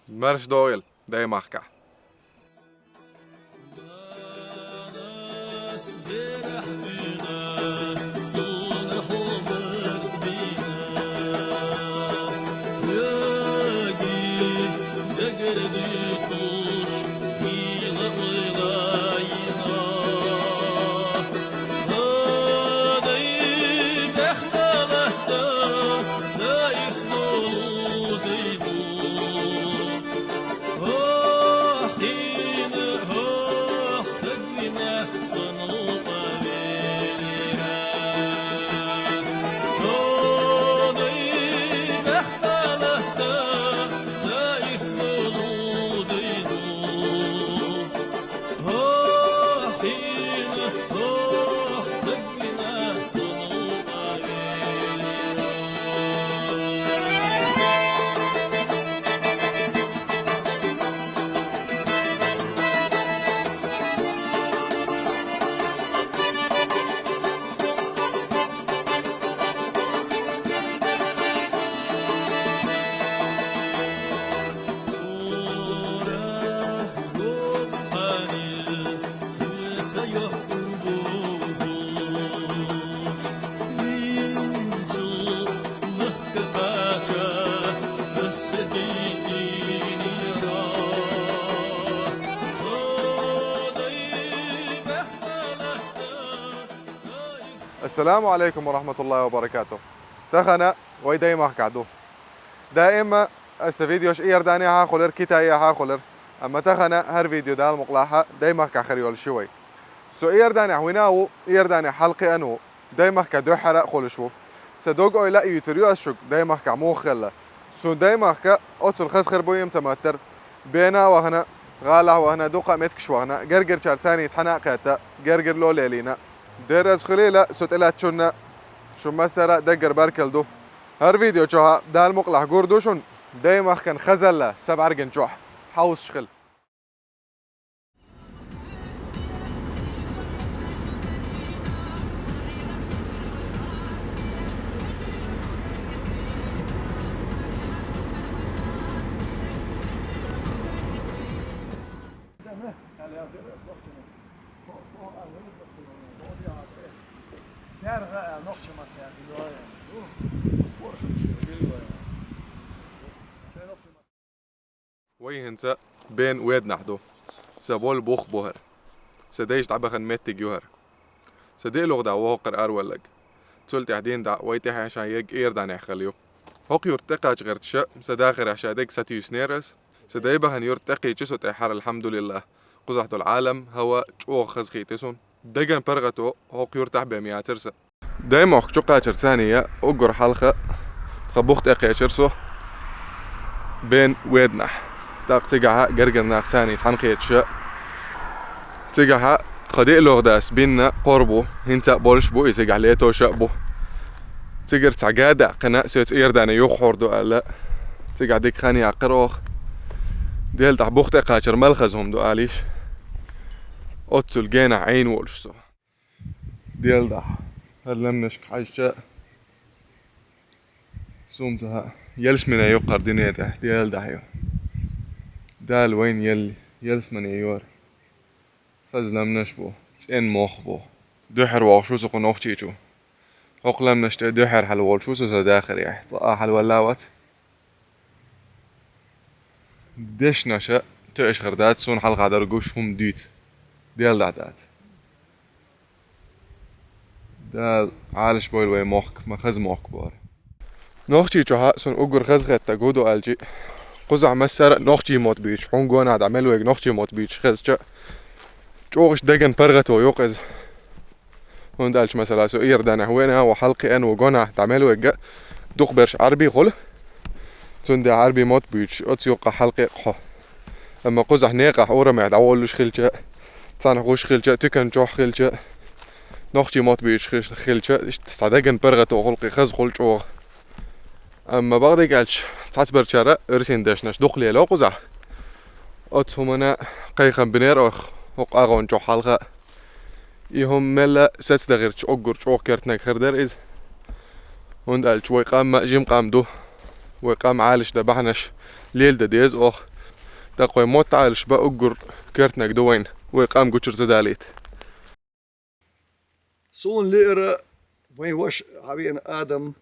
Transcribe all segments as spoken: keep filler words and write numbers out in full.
Марш догӀийла Даймахкахь. السلام عليكم ورحمة الله وبركاته. Тахана вай Даймахкахь ду. Даим аса видеош Иорданехьа хулар, Китайхьа хулар. Амма тахана хӀара видео Дала мукъалахь Даймахкахь хир йолуш ю вай. Со Иорданехь вина а ву, Иорданехь хьалакхиъна а ву. Даймахка дуьххьара а хуьлуш ву. Сан дог-ойла а юьйцур ю ас шуьга, Даймахка муха хилла. Суна Даймахка оццул хаза хир бу йима ца моттар. Бена а вахана, гӀалахь а вахана, дукха а меттигаш вахана, гергарчара царний цхьана а кхетта, гергарло а лелийна. Дерриг хуьлийла со тӀелаьцначунна, шун массара а даггара баркалла ду. ХӀара видео чохь а Дала мукъалахь гур ду шуна Даймахкан хазалла сан бӀаьргана чохь. Хьовсуш хила. Вай хӀинца Бен-Веданахь ду. Сан болу бух бу хӀара. Сан дайша дӀабахана меттиг ю хӀара. Сан диълагӀа да ву хӀокхара аравалларг. Цул тӀаьхьа дийнахь вай тӀаьхьа ша ерг Иорданехь хилла ю. ХӀокху юрта тӀекхача гӀерташ сан дахарехь ша дерг сатуьйсинера ас. Сан дай бахана юрт тӀекхечи со тӀехьара, алхьамдулиллахӀ. Кхузахь долу Ӏалам, хӀаваъ чӀогӀа хазахийтира суна. Даган паргӀато хӀокху юртахь бен яцара сан. Даймахка чу кхачарца а уггар хьалха тхан бух тӀекхечира со Бен-Веданахь. ТӀаккха цигахь гергара нах царний цхьаьна кхеташ а. Цигахь тхан диълагӀа дас бина кхор бу, хӀинца а болуш бу и, цигахь летош а бу. Цигара цхьа га даьккхина, соьца Иордане юхахьур ду аьлла. Цигахь дика хан яккхира оха. Делан тӀехь бух тӀекхачар мел хаза хӀума ду алийша. Оццул генахь Ӏийна волуш со. Делан тӀехь хӀара лаьмнашка хьаьжча, суна ца хаьа, ялсамане ю кхара дуьне тӀехь, Делан тӀехь ю. Дала вайна елла ялсамане йора. Хаза лаьмнаш бу, цӀена мох бу. Дуьххьара вогӀуш ву со кху Нохчийчу. ХӀокху лаьмнаш тӀе дуьххьара хьала волуш ву со сан дахарехь. Цкъа а хьала валла а вац. Дешнаша тоьаш хир дац, суна хьалха дерг гуш хӀума дуьйцу. Делан тӀехь дац. Дала Ӏалаш бойла вай мохк, ма хаза мохк бу хӀара. Нохчийчохь а суна уггар хазахеттарг хӀун ду аьлчи, кхузахь массара а нохчийн мотт буьйцуш, хьуна гонахь дӀа мел вайга нохчийн мотт буьйцуш хезча, чӀогӀа иштта даган паргӀато ю-кх иза. ХӀунда аьлча, масала, со Иорданехь веана а ву, хьалакхиъна а ву, гонахь дӀа мел вайга дукхахберш Ӏарбий хуьлу. Цундела Ӏарбийн мотт буьйцуш оцу юккъехь хьалакхиъ-кх хьо. Амма кхузахь некъахь урамехь дӀаволлуш хилча, цхьаьна гӀуш хилча, туькан чохь хилча, нохчийн мотт буьйцуш хиш-, хилча, иштта цхьа даган паргӀато хуьлу-кх, хаза хуьлу чӀогӀа. Амма бакъдерг аьлча, цхьацбарчара оьрсийн дешнаш дукха лело кхузахь. Оцу хӀуманна кхайкхам бинера оха хӀокху агӀон чохь хьалха. И хӀума мелла сацдахарчу уггар чӀогӀа кертаниг хир дара иза. ХӀунда аьлча вай къам а жима къам ду. Вай къам Ӏалаш дан бахьанаш леладан деза оха. ТӀаккха вай мотт Ӏалаш ба уггар коьртаниг ду вайна, вай къам гучура ца далийта. Суна лиъра вайн ваша хьавеана Адам,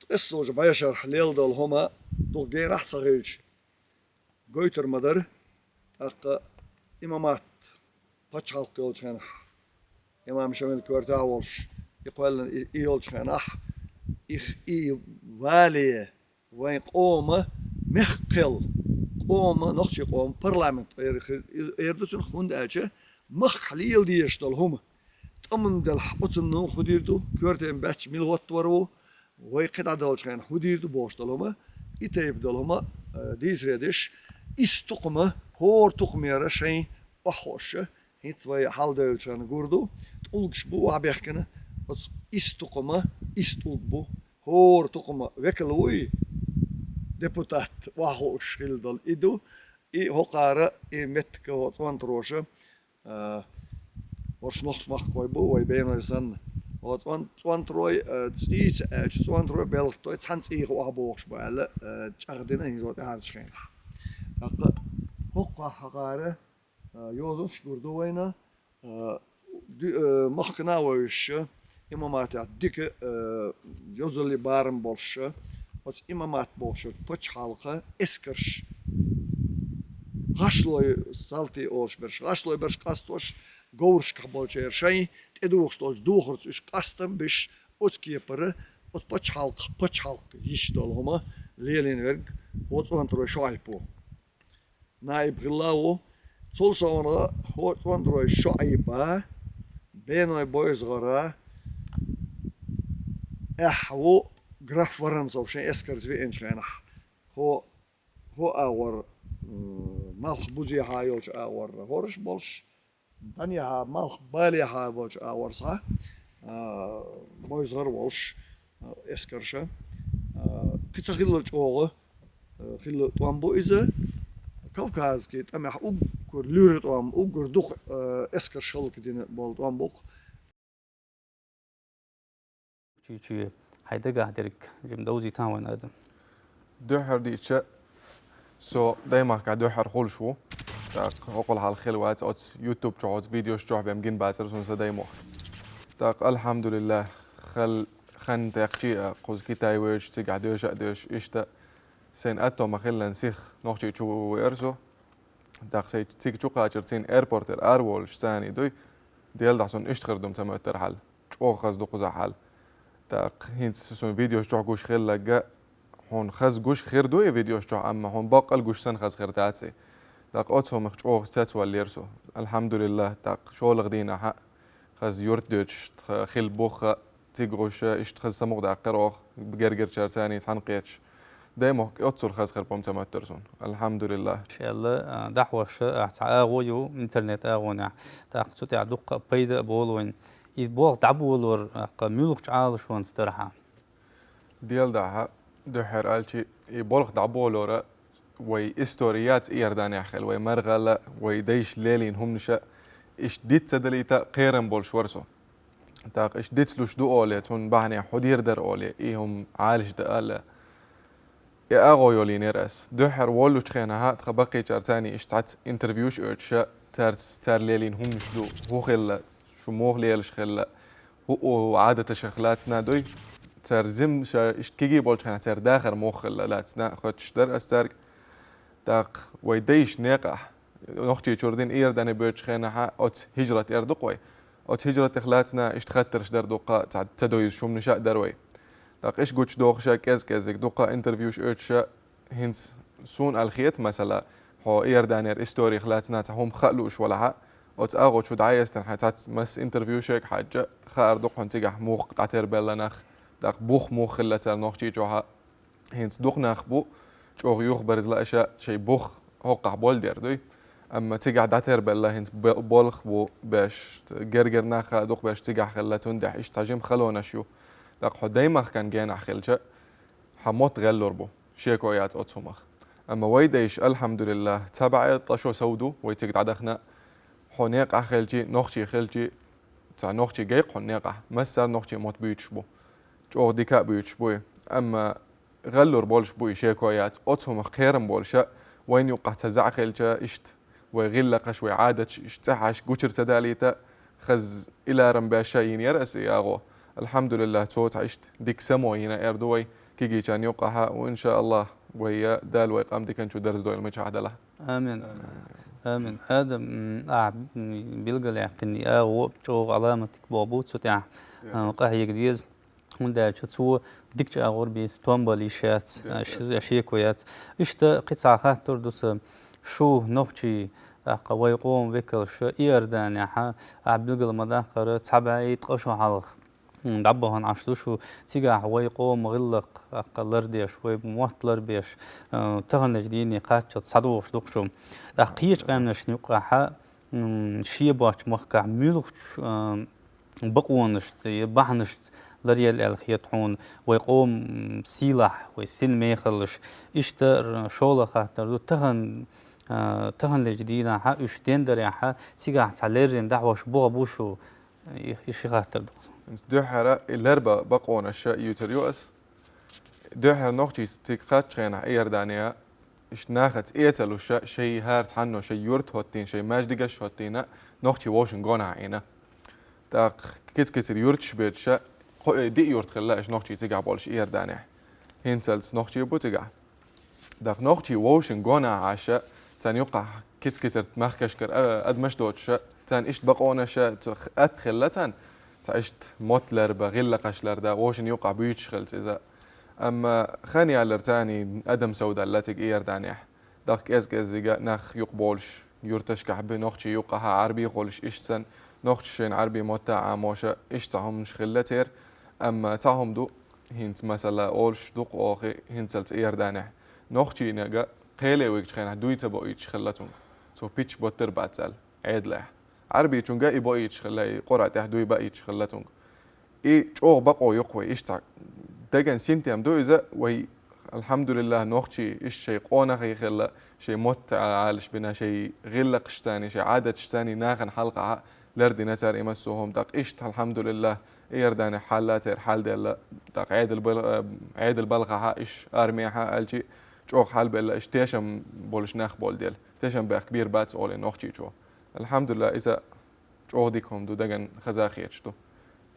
ткъеста долчу бӀешарахь леладала хӀума дукха генахь а ца хилча, гойтур ма дара, тӀаккха имамат пачхьалкх йолчу хенахь, имам Шамил коьртехь а волуш, и кхоьллина и, и йолчу хенахь, их и вале, вайн къоман мехкан кхел, къоман, нохчийн къоман парламент эр, эр ду цунах, хӀунда аьлча махкахь лела дезаш долу хӀума тӀамна делахь, оцунна хӀун дийр ду, коьртан баьчча мила хӀоттавар ву, вай кхидӀа долчу хенахь хӀун дийр ду бохуш долу хӀума, и тайпа долу хӀума, э, дийцаре деш, исс тукхама, хӀора тукхамера шайн охьахууш, хӀинца вай хьалдевллачу хенахь гур ду, тӀулгаш бу охьабехкина, оцу исс тукхама, исс тӀулг бу, хӀора тукхама векал вуй, депутат, охьахууш хилла долу и ду, и хӀокхара, и меттиг хӀо цӀонтароша, а, хӀорш нохчмахкахой бу, вай беной санна. ХӀо цӀон-, цӀонтарой, а, цӀийца аьлча, цӀонтарой, белхаттой цхьана цӀийх охьабохуш бу аьлла, а, чӀагӀдина хӀинца тӀаьхьарчу хенахь. ТӀаккха хӀокхахь хьахара, а, йозанаш гур ду вайна, а, ди-, а, махкана а вевзаш, имаматехь дика, а, йозаллин барам болуш, оцу имамат бохучу пачхьалкхан эскарш, гӀашлой, салтий олуш берш, гӀашлой берш къастош, говрашкахь болчеран шайн тӀедухуш долчу духарца уьш къастам беш, оцу кепара, оцу пачхьалкх-, пачхьалкх йиш долу хӀума лелийна верг хӀо цӀонтарой ШоӀайп ву. Наиб хилла ву. Цул совнагӀа хӀо цӀонтарой ШоӀайпа, беной БойсагӀара, эхь ву граф Воронцов шайн эскарца веанчу хенахь. ХӀо, хӀо агӀор, м, малх бузехьа йолчу агӀор хӀорш болуш, дӀанехьа, малх балехьа болчу агӀор схьа, а, БойсагӀар волуш, а, эскарша, а, кхин ца хилла чӀогӀа, а, хилла тӀом бу иза. Кавказский тӀамехь уггар луьра тӀом, уггар дукха, а, эскарш хӀаллакдина болу тӀом бу-кх. Чу-чу, хьайн дагахь дерг жима довзийтахьа вайн, Адам. Дуьххьара дийцича, со даймахкахь дуьххьара хуьлуш ву. ТӀаккха хӀокхул хьалха хилла вац, оцу YouTube чохь, оцу видеош чохь бен гина бацара суна сан даймохк. ТӀаккха, алхьамдулиллахӀ, хал-, хан текхчий а, кхуза Китай вевзаш, цигахь доьша а доьшуш, иштта сайн атто ма-хиллара сиха Нохчийчу веара со. ТӀаккха сайн цига чу кхачар цхьана аэропортера араволуш царний дуй, Делан дуьхьа, суна иштта хир ду-м ца моьттара хьал. ЧӀогӀа хаза ду кхузахь хьал. ТӀаккха хӀинца суна видеош чохь гуш хилларг, хьуна хаза гуш хир ду и видеош чохь, амма хьуна баккъал гуш санна хаза хир дац и. ТӀаккха оцу хӀумах чӀогӀа цецваьллера со. АлхьамдулиллахӀ, тӀаккха шолгӀа дийнахь а хаза юрт доьдуш тха хилла бух а, цига гӀуш а, иштта хаза самукъадаьккхира оха, гергарчара царний цхьаьна кхеташ. Даймохк оццул хаза хир бу-м ца моьттара суна. АлхьамдулиллахӀ. Шаьлла, а, дӀахьош, а, ахь цхьа агӀо ю интернет агӀонехь. ТӀаккха цу тӀехь дуккха а пайда а болу вайн. И болх дӀаболор, а, кха муьлхачу Ӏалашонца дара хьан? Делан дуьхьа, дуьххьара аьлча, и болх дӀаболор а вай истори яц Иорданехь хилла, вай мар гӀала, вай дайша лелийна хӀуманаш а, иштта диц ца далийта кхерам болуш вара со. ТӀаккха иштта дицлуш ду олий, цунна бахьанехь хӀун дийр дара олий, и хӀума Ӏалашдан аьлла, и агӀо йолийнера ас. Дуьххьара воллучу хенахь а тхан баккхийчара царний иштта цхьацца интервьюш оьцуш а, цаьрца, цара лелийна хӀуманаш ду, хӀун хилла, шу муха лелаш хилла, хӀу-, хӀу Ӏадаташах лаьцна дуй. Цара зим ша иштта кегий болчу хенахь цара дахар муха хилла лаьцна, хоьттуш дара ас цаьрга. ТӀаккха вай дайша некъахь, Нохчийчуьра дина Иордане боьдучу хенахь а, оцу хӀижрат эр ду-кх вай. Оцу хӀижратах лаьцна иштта хаттарш дара дуккха, ца, ца довзуш хӀуманаш а дара вай. ТӀаккха иштта гучудохуш а, кӀез-кӀеззиг дуккха интервьюш оьцуш а, хӀинца суна аьлла хета, масала, хьо Иорданера историх лаьцна цхьа хӀума хаа лууш валахь а, оцу агӀо чу дӀа а йистина, хьайн цхьацца массо интервьюшка хьаьжча, хаар ду-кх хьуна цигахь муха дӀатербелла нах, тӀаккха бух муха хилла цара Нохчийчохь а. ХӀинца дукха нах бу, чӀогӀа юхаберза лаьаш а, шайн бух хӀокхахь болу дер дуй. Амма цигахь дӀатербелла хӀинца бе-, болх бу беш, гергара нах а дукха беш цигахь хилла, цундела иштта цхьа жима халонаш ю. ТӀаккха хьо даймахкан генахь хилча, хьан мотт гӀеллур бу, шеко яц оцу хӀумах. Амма вай дайша, алхьамдулиллахӀ, цхьа бӀе ткъа шо сов ду, вай цига дӀадахана, хьо некъахь хилчий, нохчий хилчий, цхьа нохчий гай-кх хьуна некъахь, массара нохчийн мотт буьйцуш бу. ЧӀогӀа дика а буьйцуш буй. Амма гӀеллур болуш буй, шеко яц, оцу хӀумах кхерам болуш а, вайн юкъахь ца заӀ хилча, иштта вай гӀиллакхаш, вай Ӏадаташ, иштта цӀехьаш гучар ца далийта, хаза иларам беш йина яра аса и агӀо. Алхьамдулиллах, цо цхьа иштта дика само йина эр ду вай кегийчарна юкъахьа, ва, иншааллах, вай я Дала вай къам диканчу дарз дойла мичахь дала. Амин. Амин. Адам, м, а, м, билгалъяьккхина и агӀо чӀогӀа Ӏаламатик боху бу цу тӀехь, а, къахьега деза. ХӀунда аьлча цо дикачу агӀор бийца том бала йиш яц, а, ши-, шеко яц. Иштта кхин цхьа хаттар ду сан, шу нохчий, тӀаккха вай къоман векалша Иорданехьа, а, билгал ма-даккхара, цхьа бӀе ткъа шо хьалха, м, дӀабахана Ӏаш ду шу, цигахь вай къоман гӀиллакх, тӀаккха лардеш, вай мотт ларбеш, а, таханлерчу дийне кхаччалц схьадогӀуш ду-кх шу. ТӀаккха кхечу къаьмнашна юккъехьа, м, шен боцчу махкахь муьлхачу, а, бакъонашца я бахьанашца ларъелла аьлла хета хьуна, вай къоман, м, сийлахь, вай син мехаллаш. Иштта р-, шолгӀа хаттар ду, тахан, а, таханлерчу дийнахьа, уьш дендарехьа, цигахь цхьа леррина дӀахьош боху бу шу, и, и ши хаттар ду. Дуьххьара и лерба бакъонаш юьйцур ю ас. Дуьххьара нохчий цига кхаччу хенахь Иордания, иштта нахаца эца луша, шайн хӀара цхьанно шайн юрт хӀоттийна, шайн маьждигаш хӀоттийна, нохчий вовшийн гонахь Ӏийна. ТӀаккха кица-кицара юрташ беца ша, кхо-, э, диъ юрт хилла аша нохчий цигахь болуш Иорданехь. ХӀинцалц нохчий бу цигахь. ТӀаккха нохчий вовшийн гонахь Ӏаша, царна юккъахь кица-кицара махкашкара, а, адамаш доцуша, царна иштта бакъонаша, цо х-, атта хилла царна, цхьа иштта мотт ларба, гӀиллакхаш ларда, вовшийн юккъахь буьйцуш хилла иза. Амма хан ялар царний адам совдалла цига Иорданехь. ТӀаккха кӀез-кӀеззига нах юкъа болуш, юрташкахь бен нохчий юккъахьа Ӏарбий холуш, иштта санна, нохчий шайн Ӏарбий мотта Ӏамоша, иштта цхьа хӀуманаш хилла церан. Амма цхьа хӀума ду, хӀинца масала олуш ду-кх оха хӀинцалц Иорданехь. Нохчийнага кхеле вигчу хенахь дуй ца боуьйтуш хилла цунга. Цо пич боттар бац аьлла, Ӏедалехь. Ӏарбийчунга и боуьйтуш хилла, и Къуръан тӀехь дуй баийтташ хилла цунга. И чӀогӀа бакъо ю-кх вай, иштта цхьа деган синтем ду иза, вай, алхьамдулиллах, нохчий, иштта шайн къонахий хилла, шайн мотт Ӏалаш бина, шайн гӀиллакхашцаний, шайн Ӏадаташцаний нахана хьалхахьа лардина цара и массо а хӀума. ТӀаккха иштта, алхьамдулиллах, Иорданехь хьалла церан хьалделла, тӀаккха Ӏедал бал-, э, Ӏедал балхахьа, иш армехьа аьлчи, чӀогӀа хьалбелла, иш тешам болуш нах болу дела. Тешам бехк бийр бац олий нохчийчо. Алхьамдулиллах, иза чӀогӀа дика хӀума ду, даган хаза хеташ ду.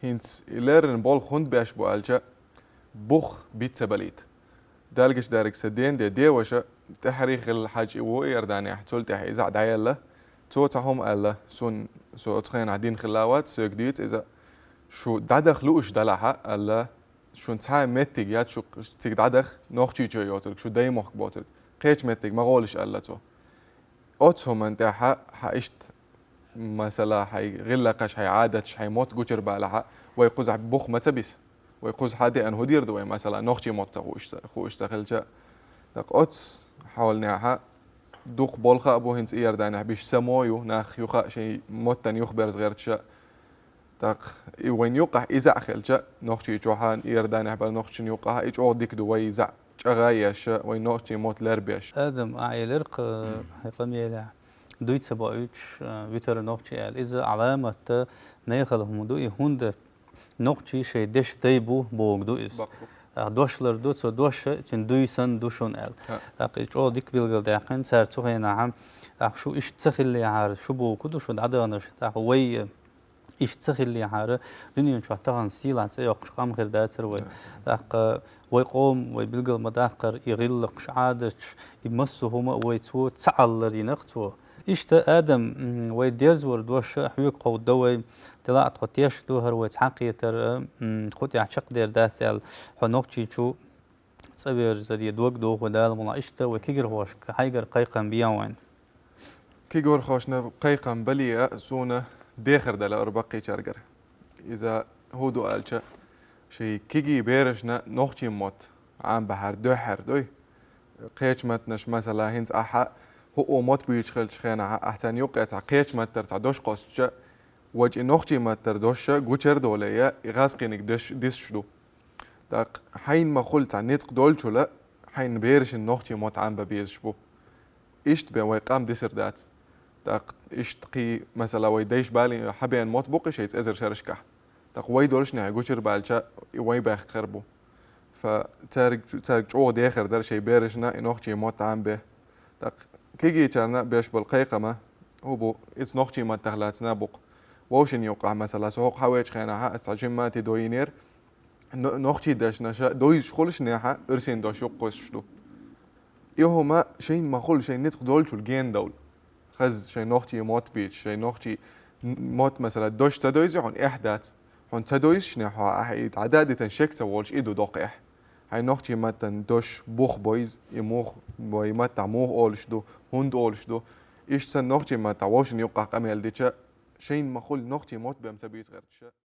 ХӀинца и леррина болх хӀунда беш бу аьлча, бух биц ца балийта. Далгаш дарг сан ден де деваша, тӀаьхьарий хилла хьаьжа и ву Иорданехь, цул тӀаьхьа иза а дӀаелла. Цо цхьа хӀума аьлла, сун, со оцу хенахь дина хилла вац, соьга дийца иза, шу дӀадаха лууш далахьа, аьлла, шун цхьа а меттиг яц шу цига дӀадаха, нохчийчо йоцург, шу даймохк боцург. Кхечу меттиг ма гӀолаш, аьлла цо. Оцу хӀуманна тӀехьа хьан иштта, масала, хьайн гӀиллакхаш, хьайн Ӏадаташ, хьайн мотт гучур балахьа, вай кхузахь бух ма ца биса. Вай кхуза хьан деана хӀун дийр ду вай, масала, нохчий мотт ца хууш ца, хууш ца хилча. ТӀаккха оцу хьолнехьа дукха болха а бу хӀинца Иорданехь биш само а ю, нах юха а шайн моттан юхаберза гӀерташа. ТӀаккха и вайн юккъахь иза а хилча, нохчий чохьа, Иорданехь бара нохчийн юккъахьа, и чӀогӀа дика ду вай иза а чӀагӀа а еш, вайн нохчийн мотт ларбеш. Адам, ахь элира-кх, хьайн къамелехь, дуй ца боуьйтуш, а, витара нохчий аьлла. Иза Ӏаламатта мехала хӀума ду, и хӀунда нохчий шайн дешан дай бу бохург ду иза. Бакъ бу. А, дош лар ду, цо дош, цуьнан дуй санна ду шуна аьлла. ТӀаккха и чӀогӀа дика билгалдаьккхина, цара цу хенахьа, тӀаккха шу иштта ца хиллехьара, шу бохург ду шу дӀадаханарш, тӀаккха вай, иштта ца хиллехьара, дуьнен чохь тахана сийлахь цӀе йоккхуш къам хир дацара вай. ТӀаккха вай къоман, вай билгал ма-даккхара, и гӀиллакхаш, Ӏадаташ, и массо а хӀума а вай цо ца Ӏаллар йина-кх цо. Иштта, Адам, м, вай дерзоран дош хьоьга кховдадо вай, тӀелаьа тхо тешаш ду хӀара вай цхьаьнакхетар, м, кху тӀехь чекхдер дац аьлла, хьо нохчийчу цӀа верзаре дог дохо Дала мукъ лахь. Иштта вай кегийрхошка хьайгара кхайкхам бен вайн. Кегийрхошна кхайкхам бале а суна дехар дала ара баккхийчаьргара. Иза хӀун ду аьлча, шайн кегий берашна нохчийн мотт Ӏамбахьара дуьххьара дуй. Кхечу маттанаш, масала, хӀинца ахьа хӀуъу мотт буьйцуш хилчу хенахьа, ахьа царна юккъе цхьа кхечу маттара цхьа дош кхоссича, вачу и нохчийн маттара дош гучар доле я, и гӀазкхийниг деш-, дисуш ду. ТӀаккха хьайна ма-хуьллу цхьа ницкъ долчул а, хьайна берашна нохчийн мотт Ӏамбан безаш бу. Иштта бен вай къам дисар дац. ТӀаккха иштта кхин, масала, вай дайша балийна хьабеана мотт бу-кх и шайца эзар шерашкахь. ТӀаккха вай долуш нехь гучар баьлча, и вай баьхкар бу. Фа цаьрга, цаьрга чӀогӀа дехар дара шайн берашна и нохчийн мотт Ӏамбе. ТӀаккха кегийчарна беш бола кхайкхам хӀу бу, иза нохчийн маттах лаьцна бу-кх. Вовшийн юкъахь, масала, со хӀокху хьавечу хенахь аса цхьа жимма тӀе дойинера, но-, нохчийн дешнаша дойзуш хуьлуш нехьа, оьрсийн дош юккъе кхуьссуш ду. И хӀума шайна ма хуьлу, шайн ницкъ долчул гена довла. Хаза шайн нохчийн мотт бийца, шайн нохчийн м-, мотт, масала, дош ца дойзий хьуна, эхь дац. Хьуна ца дойзуш нехьа, ахь и дӀададитан шек ца волуш, и ду доккха эхь. Хьайн нохчийн маттан дош бух бойза, и мух, вай маттахь мух олуш ду, хӀунда олуш ду. Иштта санна нохчийн маттахь вовшийн юккъахь къамел дича, шайна ма хуьлу нохчийн мотт бен ца буьйцу гӀерташа.